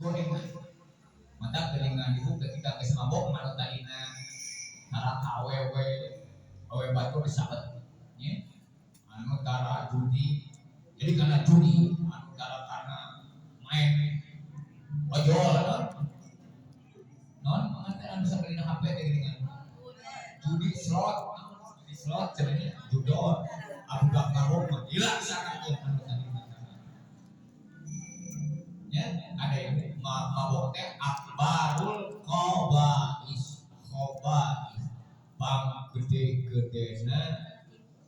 Gorengan mata geuningan ibu ketika geus mabok mah tadina tara ka awewe, awewe batur disabet nya, anu tara judi, jadi karena judi, anu tara karena main ojol, non non mangan teh anu sakalina HP teh geuningan judi slot, judi slot cenah, judol Abu Bakar mah gila sangat anu tadi ya. Ada ini mabok teh akbarul khaba'is, khaba'is pang gede-gedena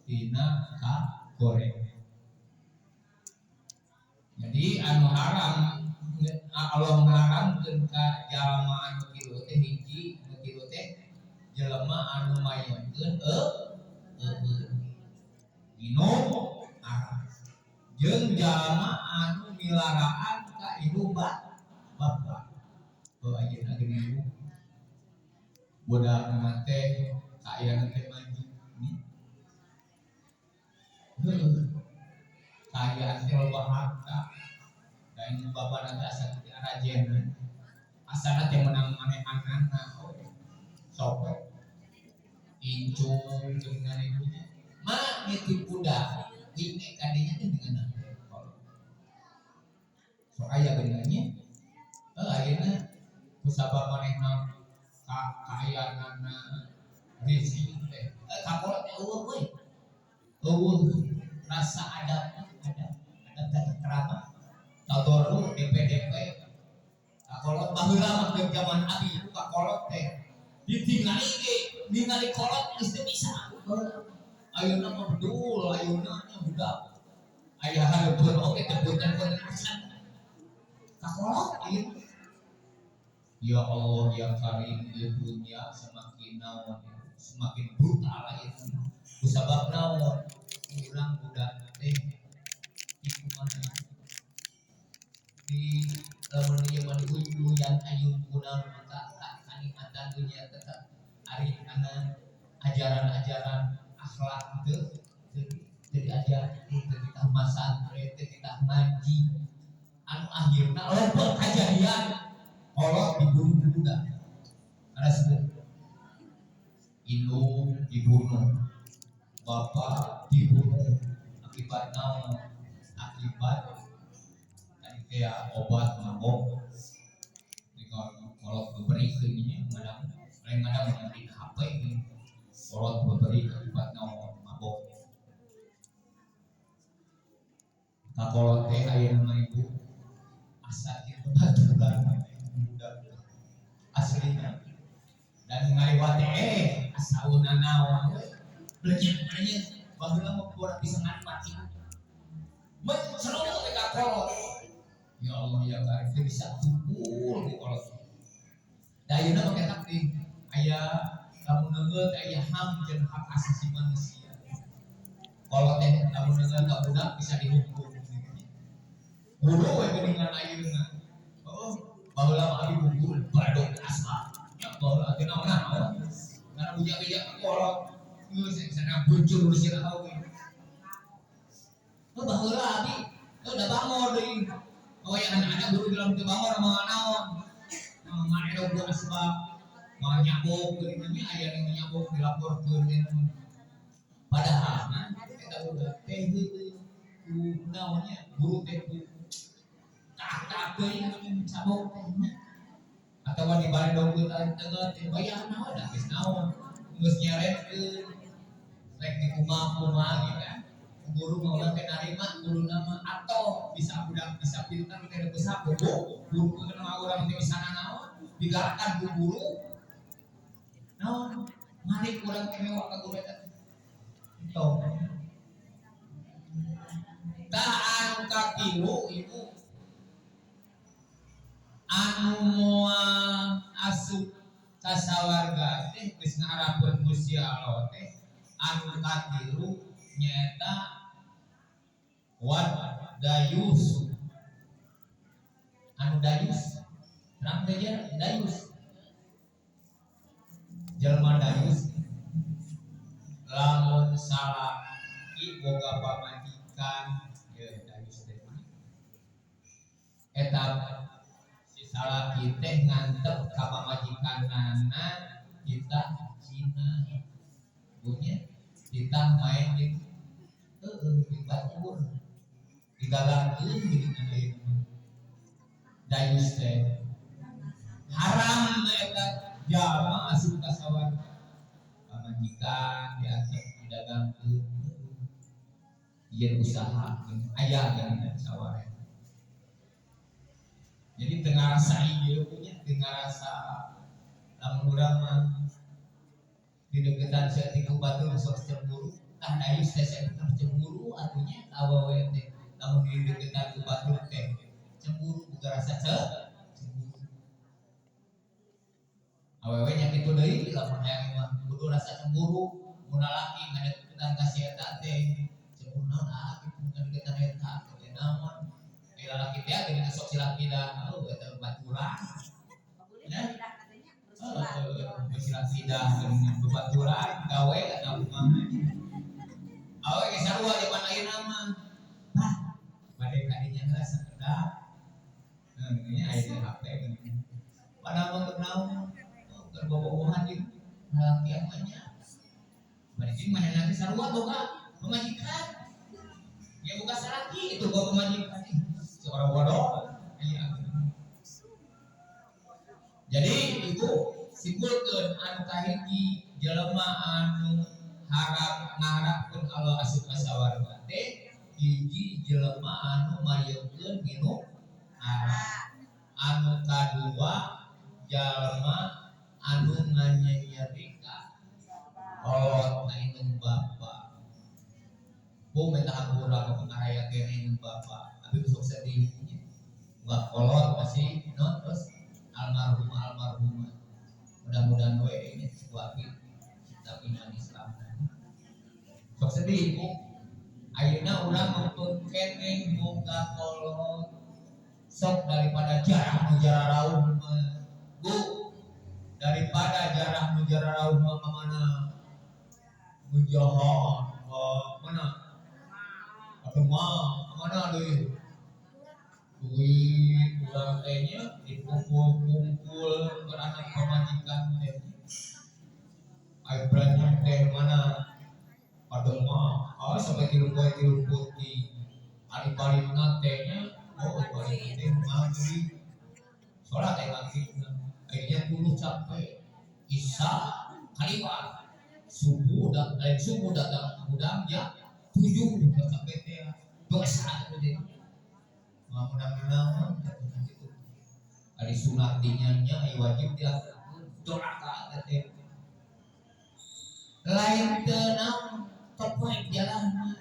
tina kagoreng. Jadi anu haram, Allah ngaharamkeun ka jalma anu tilu teh, hiji anu tilu teh jelema anu mayongkeun eueuh, minum haram, jeung jalma anu milaraan ka ibu bapak. Oh, ayeuna geuning ibu budak mah teh kaayaan teh maju heuh, kaayaan teh loba harta, da indung bapana teh asa teh arajeuna, asana teh menang manehanana. Oh, sok we incung geuningan ibunya mah nitip budak ini kadinya teh dengan sok aya geuningannya. Eh, ayeuna kusabab manehna ka kaayaanana rezeki teh, eh, kakolot teh eueuh we, eueuh rasa adab, adab adab tata krama, tadarru DP-DP kakolot. Baheula mah keur zaman abi ibu, kakolot teh ditingali ge, ningali kolot geus teu bisa. Ayeuna mah bedul, ayeuna nya budak aya hareupeun oge teu punten-punten acan kakolot ieu. Ya Allah ya Karim, ieu dunya semakin naon, semakin brutal itu kusabab naon, urang budak teh kumaha di lamun ieu mah diuyuyan ayun kunaon maka kanikmatan dunya tetap ari kana ajaran-ajaran akhlak teu teu teu diajar, teu ditah masantren, teu ditah ngaji, anu akhirna loba kajadian kolot dibunuh ku budak. Ada sebut indung dibunuh, bapak dibunuh, akibat naon? Akibat tadi kayak obat mabok. Jadi kalau beri nya ngadang lain ngadang di HP ini kolot beri akibat naon? Mabok. Kakolot teh ayeuna mah ibu asa kitu baturan budak aslina dan ngaliwat teh asa naon we belenyek belenyek. Baheula mah budak bisa ngaliwat ibu mencerung teh kakolot. Ya Allah ya Karim, teu bisa tumpul di kolot. Da ayeuna mah ketak di aya lamun neungeut aya HAM jeung hak asasi manusia. Kolot teh lamun neungeut ka budak bisa dihukum. Guru we geuningan ayeuna. Oh, baheula mah abi guru badog asa. Ya baheula teh naon-naon. Karena bujak-bujak ka kolot. Geus sana buncur sirah oge. Oh, baheula abi oh da bangor deui. Oh ya, anak-anak guru bilang teu bangor mah naon. Mana guru asbab mah nyabok geuningan nya, aya nu nyabok dilaporkeun nya. Padahal mah eta budak teh heueuh ku naonnya guru teh ku tak teuing cabok teh nya. Atawa dibaredogkeun tengah teh bayar naon da geus naon geus nyeretkeun rek dikumaha-kumaha gitu kan. Guru mah urang teh narima guruna mah atau bisa budak bisa pintar teh bisa guru guru mah urang teh bisa naon digalakan ku guru naon malik urang teh mewah ka guru eta tong. Tah, anu katilu ibu, anu moal asup ka sawarga teh geus ngaharapkeun Gusti Allah teh, anu katilu nyaeta wad dayus, anu dayus terang teh dayus, jelema dayus lamun salaki boga pamajikan ya dayus teh eta si Salaki teh ngantep ka pamajikanana, kita zina punya, kita main di heeh di batur, digalangkeun geuningan. Ayeuna mah dayus teh haram eta jalma asup ka sawarga. Pamajikan diantep, didagangkeun, ieu usaha aya geuningan sawarga. Jadi teu ngarasa ieu punya, teu ngarasa. Lamun urang mah dideketan saeutik ku batur sok cemburu. Tah, dayus teh saeutik cemburu atuh nya. Awewe teh lamun dideketan ku batur teh cemburu, boga rasa cemburu. Awewe nya kitu deui, lamun hayang mah kudu rasa cemburu. Mun lalaki ngadeketan ka si eta teh cemburu, naon ah kitu ngadeketan eta teh, naon. Eh, lalaki teh geuning sok silap pindah, oh eta baturan. Ya. Bersilat lidah geuning bebaturan gawe atau kumaha. Awewe ge sarua zaman ayeuna mah. Bah, bade ka dinya heula sakedap. Nah, geuning aya di HP geuning. Padahal mah keur naon? Oh, keur bobogohan jeung lalaki mah nya. Bade jeung manehna teh sarua boga pamajikan. Ya boga salaki itu boga pamajikan. Seorang bodoh. Aya. Jadi ibu simpulkeun, anu kahiji, jelema anu harap ngaharapkeun Allah asup ka sawarga teh hiji, jelema anu mayeukeun nginum arak. Anu kadua, jalma anu nganyeri ka kolot, ka indung bapa. Bu, minta hampura ka pengaraya kene indung bapa, tapi besok sedih. Buat kolot masih non, terus almarhum almarhumah, mudah-mudahan we ini sebuah kita iman Islam. Sok sedih, ibu. Ayeuna urang ngumpul keneh boga kolot, sok daripada jarah nu jararauh mah, bu, daripada jarah nu jararauh mah ka mana Munjahan ka mana atau mah ka mana deui, duit urang teh nya dikumpul-kumpul ke anak pamajikan teh. Ai belanja teh mana Padema, oh sampai 3 poe 3 peuting. Ari balikna teh nya, oh balik teh maghrib. Sholat teh maghrib. Akhirnya puluh capek. Isya kaliwat. Subuh dan lain subuh datang udang jam 7 udah sampai teh. Dosa itu deh. Nggak menang-menang gitu. Ari sunat dinya nya, ai wajib dia doraka teh. Lain teu naon, topoek jalan mah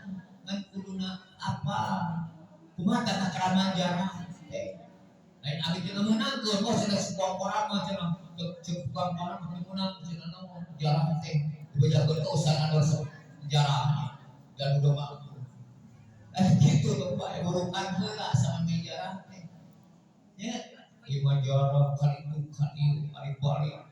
ngan kuduna apa, kumaha tata krama jarah teh. Lain abdi teh meunangkeun, oh cenah sebuah koran mah, cenah cek tukang koran mah meunang cenah, naon jarah teh dibejakeun ke ustaz anu resep jarah dan udah mah gitu. Bapak burukan heula sama jarah teh nya, ieu mah jarah kali itu kali kali balik.